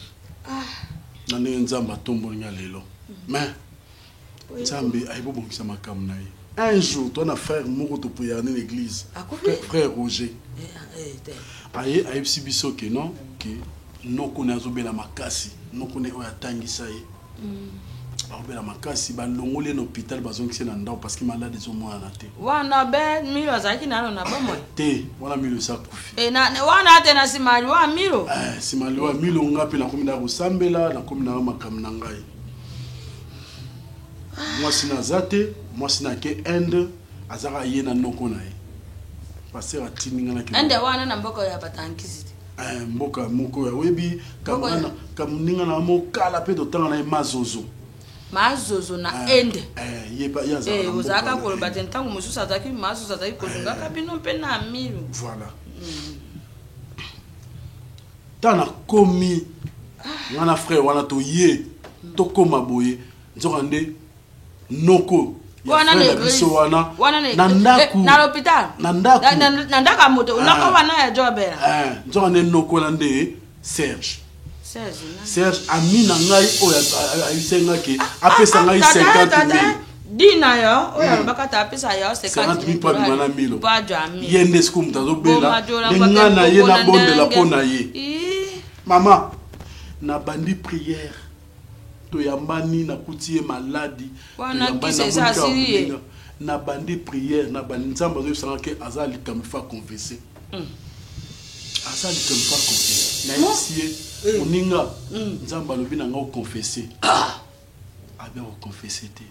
Na ndenge Nzambe atomboli nga lelo. Mais Nzambe ayebi obongisa makambo na ye. Un jour, toi na frère moko topriaka nde na église. Frère Roger. Aye ayebisi biso ke non, ke noko ne azobela makasi, noko ne oyo atangisa ye. Akobela makasi, balongoli ye na hôpital, bazongisi ye na ndako parce que malade ezomonana te. Wana be Milo azalaki nano na bomoi? Te, wana Milo esi akufi. E, na, wana te na nsima ya liwa Milo? Eh, nsima ya liwa Milo, nga mpe nakomi na kosambela, nakomi na makambo na ngai. Mwasi na aza te, mwasi na ake Inde, azaka ye na noko na ye. Pasteur atindi nga na Inde wana na mboka ya batankisi te. Eh, mboka moko ya oyebi kamoninga na mokala mpe totanga na ye Mazozo. Mazozo na Inde. Eh, ye pa ye azalaka Eh, na mboka ozalaka wana. koloba te ntango mosusu azalaki Mazozo azalaki kozongaka bino mpe na Milo. Voilà. Ntango nakomi nga na frère wana toye tokóma boye, nzoka nde noko ya Wana frère na na biso église. wana Wana na na église. ndako. Eh, na l'hôpital. Na ndako. Na ndako ya moto. Ah. Noko wana ya Jobela. Eh, nzoka nde noko wana nde Serge. Serge. Serge ami na ngai oyo ayebisaki nga ke apesa ngai Tata, 50 tata, 000. Dina yo oyo alobaka ta apesa yo 50 000 mpo abima na Milo. Mpo ajwa Milo. Ye nde sikoyo moto azobela Boma jola nde ngwake nga na ye mpo na nabondela ndenge. mpo na ye. Ih. Mama, nabandi prière, toyambani, nakuti ye maladi. Wana Toyambani, kisi eza namoni kaka asili ye. kobenga. Nabandi prière, nabandi, Nzambe azoyebisanga ke aza likambo fa confesse. Aza likambo fa confesse. Nayebisi ye, moninga, Nzambe alobi na nga oconfesse. Abia koconfesse te.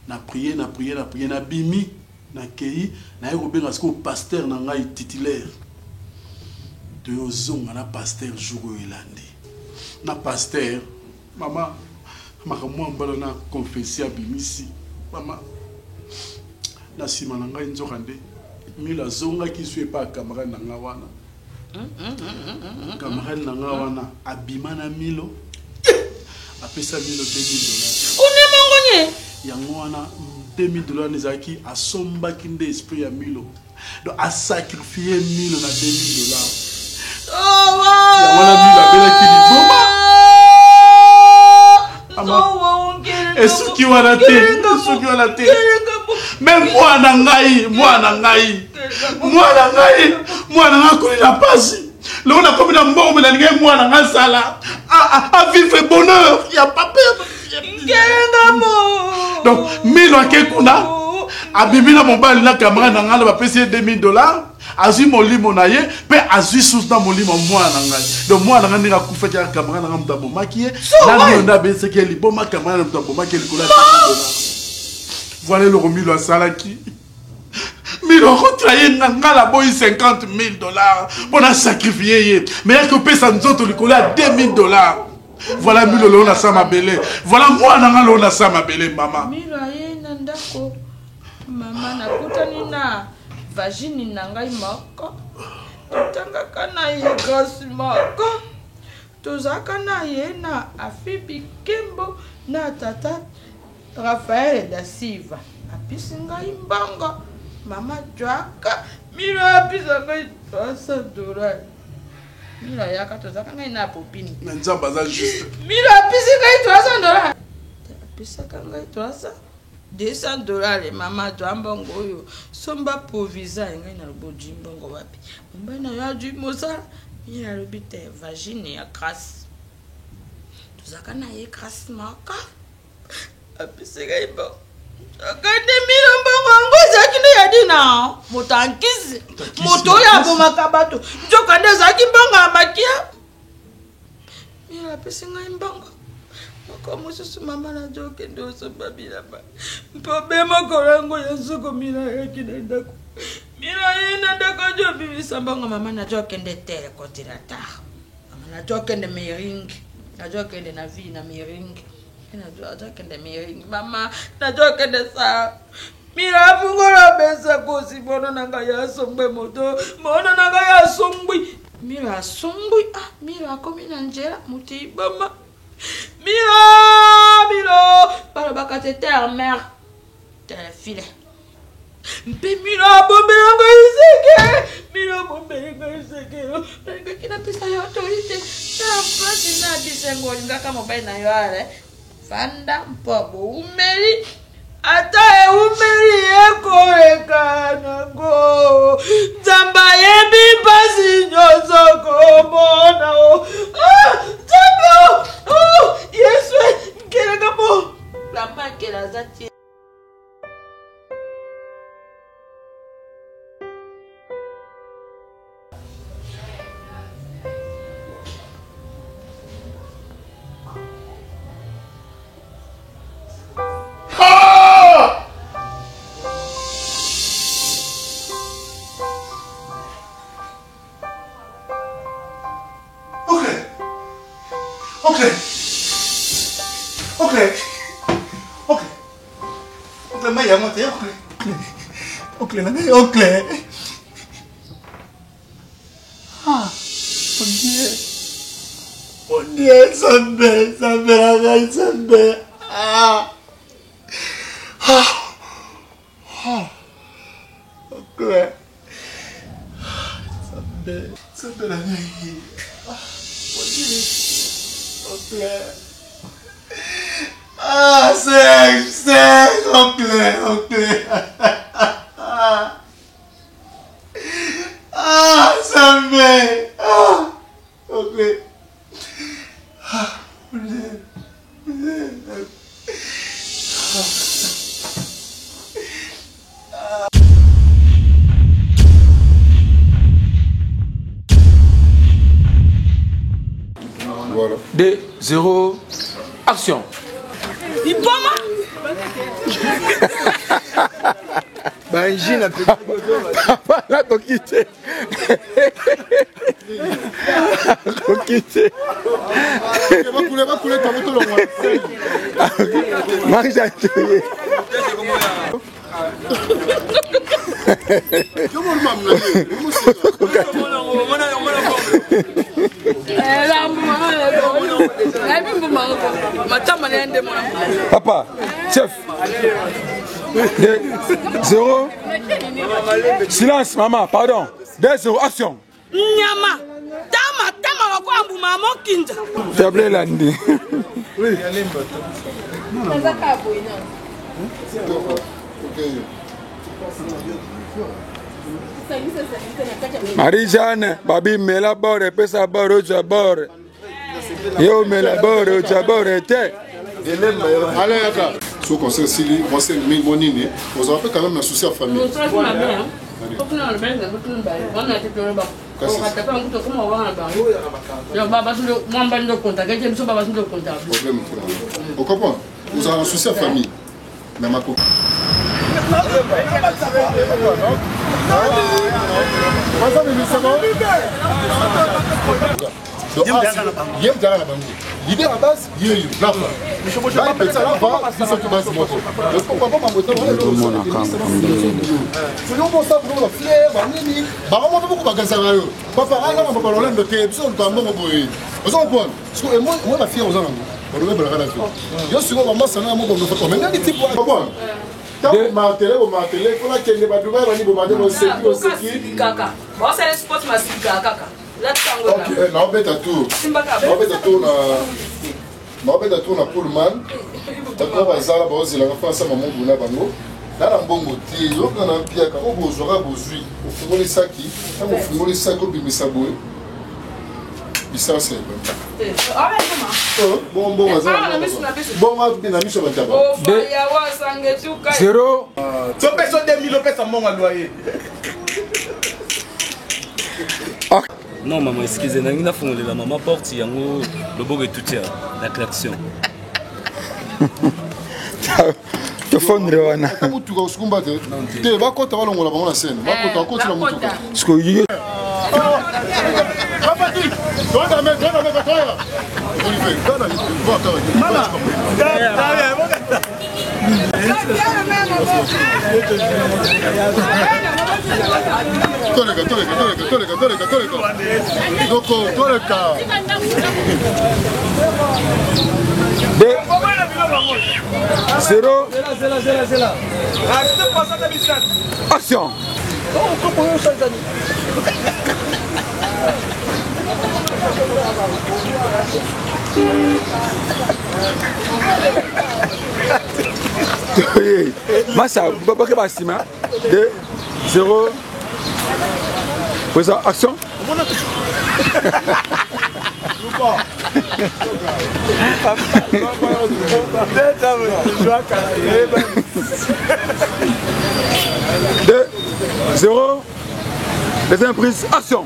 Na prier, na prier, na prier, nabimi, nakei, naye kobenga sikoyo pasteur na ngai titulaire. Toyozonga na pasteur jour oyo elandi. Na pasteur, mama, makambo mwa mbala na confesse abimisi. Mama, na nsima na ngai nzoka nde Milo azongaki su epa ya camarade na ngai wana. Camarade na ngai wana abima na Milo, apesa Milo 2000 dollars. Une mongo nye. Yango wana 2000 dollars ezalaki asombaki nde esprit ya Milo. Donc asacrifie Milo na 2000 dollars. Yango wana Milo abelaki liboma. Esuki wana te, esuki wana te. Me mwana ngai, mwana ngai, mwana ngai, mwana ngai akoli na pasi. Loko nakomi na mbongo, me nalingai mwana ngai asala avivre bonheur ya papa. Donc Milo ake kuna, abimi na mobali na camarade na ngai, na bapesi ye 2000 dollars, azwi molimo na ye mpe azwi susu na molimo mwana na ngai. Donc mwana na ngai ndenge akufaki aka camarade na ngai moto abomaki ye, na Milo nde abesaki ye liboma, camarade na moto abomaki ye likolo ya 2000 dollars. Voilà eloko Milo asalaki. Milo akotraye nga, nga naboyi 50 000 dollars mpo na sacrifie ye, mais yaki kopesa nzoto likolo ya 2000 dollars. Voilà Milo lelo na sa mabele, voilà mwana nga lelo na sa mabele, mama. Milo aye na ndako, mama, nakutani na vagine na ngai moko, totangaka na ye grâce moko, tozalaka na ye na afibi Kembo na tata Rafael da Silva. Apesi ngai mbongo, mama jwaka. Milo apesa ngai 300 dollars. Milo ayaka, tozalaka ngai na Popine. Mais Nzambe aza juste. Milo apesi ngai 300 dollars, apesaka ngai 300, 200 dollars. Mama, zwa mbongo oyo, somba provisa. Ngai nalobi, ozwi mbongo wapi? Mobali na yo azwi mosala? Milo alobi te, vagine ya Grâce, tozalaka na ye grâce moko, apesi ngai mbongo. Akande Milo mbongo yango ezalaki nde ya dina moto ankisi, moto oyo abomaka bato, nzoka nde ezalaki mbongo ya makia. Milo apesi ngai mbongo moko mosusu, mama, nazo okende osomba bilamba mpo be mokolo yango ya nsuku. Milo ayaki na ndako, Milo aye na ndako, ajo obimisa mbongo. Mama, nazo okende tele kotela tar. Mama, nazo okende meringi, nazo okende na vie na meringi, nazo okende meringi. Mama, nazo okende sa. Milo afungola mesa kosi mwana na ngai asombwe moto mwana na ngai asombwi Milo asombwi ah Milo akomi na nzela moto ibama Milo Milo balobaka te terre mère telefile mpe Milo abombela ngai seke Milo abombeli ngai seke nalingaki napesa yo autorité na mpasi na bisengo olingaka mobali na yo ale Fanda mpo boumeli ata eumeli ekoleka nango nzambe ayebi mpasi nyonso komona o ah, nzambe o oh, yesu nkeleka mpo lamakela aza te Okay. Okay. Okay. Okay, mai yango te. Okay. Okay na ngai okay. Ah, mon Dieu. Mon Dieu, Nzambe, Nzambe na ngai, Nzambe. Ah. Ah. Ah. Okay. Nzambe, Nzambe na ngai. Ah, mon Dieu. Okay. Ah, Serge, Serge, oncle, oncle. Ah, Nzambe. Ah, oncle. Ah, mon Dieu. Mon Dieu. Ah. Voilà. 2, 0, action. Iboma Baengine papa nakoki te nakoki te marja toye Papa, chef. 2, 0. Silence, maman, pardon. 2, 0, action. Nyama. Tama, tama lokola mbuma ya mokinza. Table elandi. Oui. Marie-Jeanne, babi mela bore, pesa bore, ozwa bore. Yo mela bore, ozwa bore te. Allez, yaka. So conseil esili mwa 5000 mwa nini ozala mpe quand même na souci ya famille. Problème te. Ocomprendre ozala na souci ya famille na makoki. Ye mutaka na bango leader ya base yeyo lafa bapesa lafa biso to base moko papa mamotosoki fier banini bango moko moko bakanisaka yo papa anga mapapa lolendo te biso luka mbongo boye ozo comprendre siko emoi bafier oza nango balobi balaka na yo yo sikoyo bamasana moko omemeli tipo comprendre ntango martele bomartele mpo nakende badubai bani bomate boseki oseki kaka baosala sport masika kaka Ok, naobeta tour naobeta tour na naobeta tour na pullman bato oyo bazala baozelaka mpo asama mobu na bango na na mbongo te yoka na mpiaka oyo bozwaka bozwi ofungoli saki ntango ofungoli saki obimisa boye lisanse bongo mbongo aza bongo na miso ya bantaba zero topesa 2000 opesa mbongo ya loyer Non maman, excusez, nangi nafongolela mama porte yango loboko etuti na klaxon. Tofondre wana. Mutuka osukumba te. Te bakota balongola bango na scène. Bakota bakotela mutuka. Sikoyo Papa dit, toyaka me, toyaka me, toyaka. Olivier, gana, va, Toleka, toleka, toleka, toleka, toleka, toleka. Noko, toleka. 2 0 Action. Massa, bake ba nsima 2 0 Présent, action. Deux, zéro, deuxième prise, action.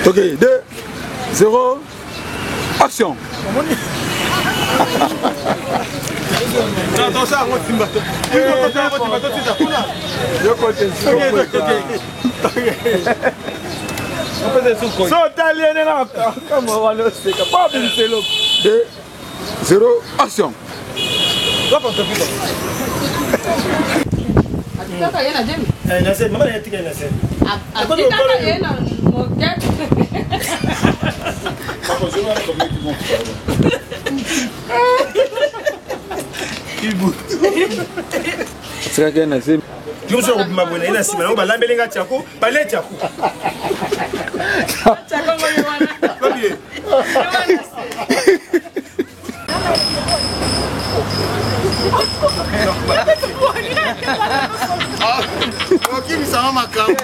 Ok, 2, 0, action. So otali ye ndenge akamwa wana oseka po abimisa eloko. 2, 0, action. Atikaka ye na zemi? Na zemi, mama na ye atika ye na zemi. Atikaka ye na mokete. Atikaka ye na zemi. Yo mosusu akobima boye na ye na nsima yango balambeli nga tiako balie tiako. Tiako ngo ye wana. Babie. okimisanga makambo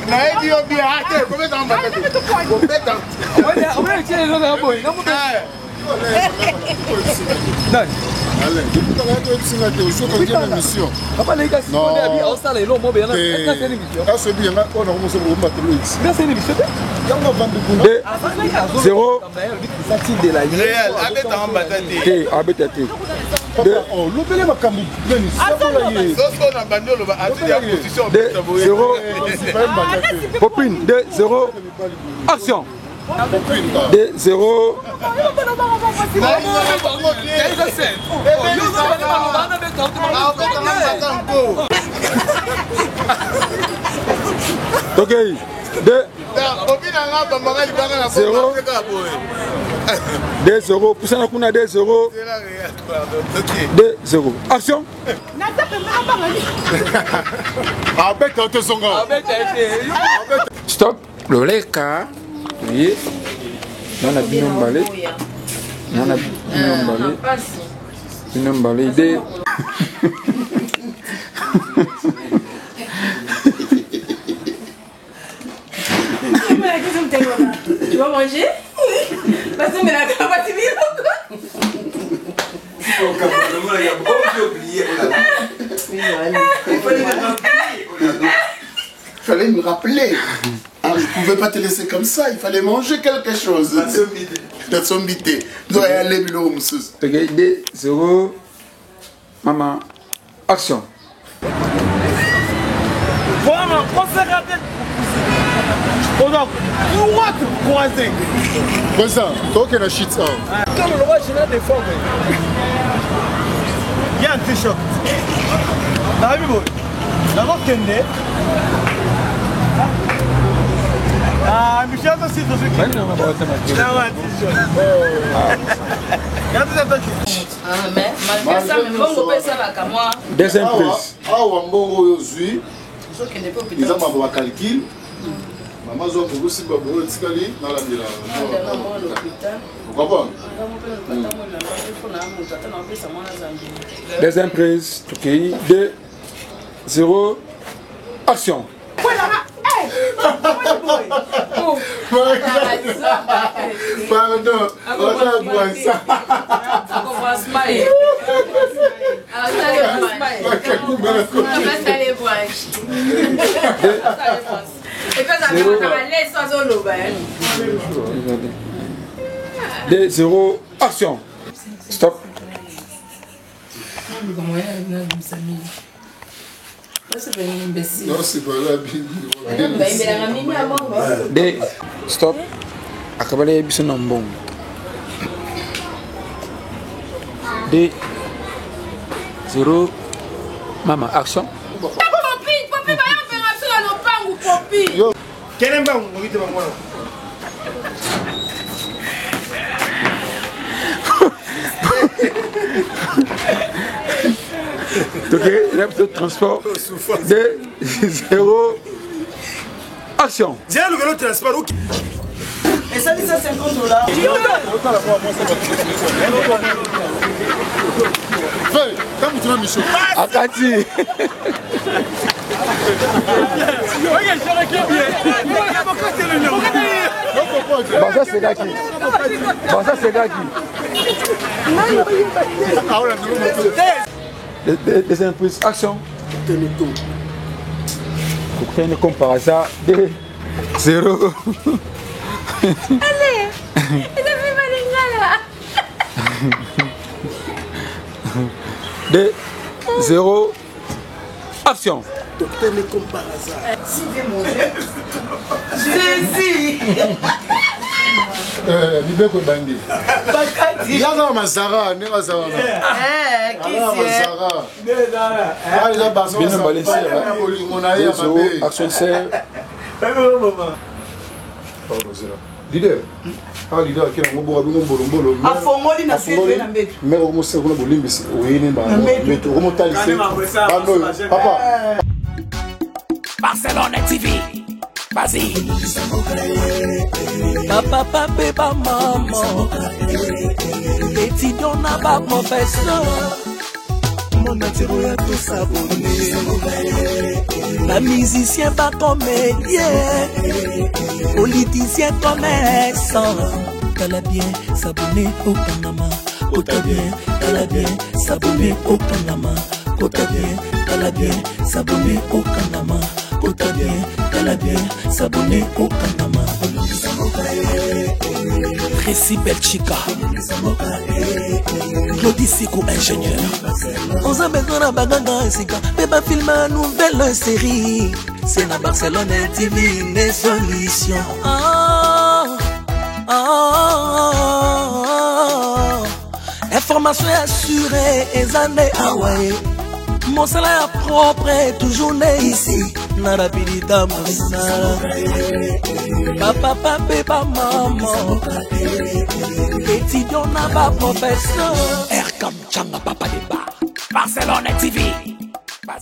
nayebi yo bien ah, te kobetanga mbata te kobeta Zéro. Te, abeta te. Lobele makambo nani sabola ye. 2 0 Popine 2 0 action 2 0 Tokei 2 0 2 0 pusana kuna 2 0 2 0 action. Abeta te zonga. Stop loleka ye nana bino mbale nana bino mbale bino mbale ide. Tu vas manger? Basombelaka bato biloko. Il fallait me rappeler. Ah, je ne pouvais pas te laisser comme ça, il fallait manger quelque chose. Nasombité. Nous allons aller biloko mosusu. Ok, 2 0 mama action. Vraiment, conservateur. Oza droite croisée. Président, tokende na shit awa. Comme le roi général des formes. Il y a un t-shirt. Nayebi boye. Nazokende. Ah, Michel aussi, t-shirt. Mais malgré ça, mais mbongo mpe esalaka mwa. Deuxième prise. Awa mbongo oyo ozwi Ozokende mpe hôpital. eza mambo bacalcule. Mama zwa kokosimba boyo etikali nalandela. Okomprendre? Deuxième prise, tokei 2 0 action. Pardon, oza bwasa. Deux, zéro, action. Stop. Naluka moyen nabimisa mingi. Non, c'est pas là. De stop. Akabala ye biso na mbongo. De 0 mama action. Popi, popi, baya mpenga biso na lopangu popi. Kele mbangu ngoki te bango wana. Toke na biso transport. 2 0 action. Zela lukelo transport ok. esali 150 dollars. Akati. Baza sekaki. Baza sekaki. Deuxième prise, action. Cocktail comme par hasard. 2, 0. Allez, il a fait mal là. 2, 0. Action. Docteur n'est comme par hasard. Jésus. Mibeko ebandi yaza na mazara ndenge aza wana Bino bolingo na ye ya mabe. Action serre. Pardon, zela. Leader. Ah leader akela ngo boka bingo mbolombolo. Afongoli na suite na mbeto. Mère okomosala kuna bolimbisi oyini Na mbeto. mbeto okomotalise bano oyo papa. Barcelone TV. Vas-y. Bapapa mpe bamama, étudiant na baprofesseur, monde entier oya tosabone, bamusicien, bacomédien, politicien, commerçant. Tala bien, sabone okangama, kota bien, tala bien, sabone okangama, kota bien, tala bien, sabone okangama, kota bien, tala bien, sabone okangama. Tracy Belchika, Claudie Siko ingénieur. Oza besoin na baganga ya sika mpe bafilme ya nouvelle série, c'est na Barcelone TV nde solution. Ah, ah, ah, ah. Information ya sure eza nde awa ye, mosala ya propre toujours nde ici na rapidita mosala. Bapapa mpe bamama, étudiant na baprofesseur, Erkam Changa, papa de bar. Barcelone TV.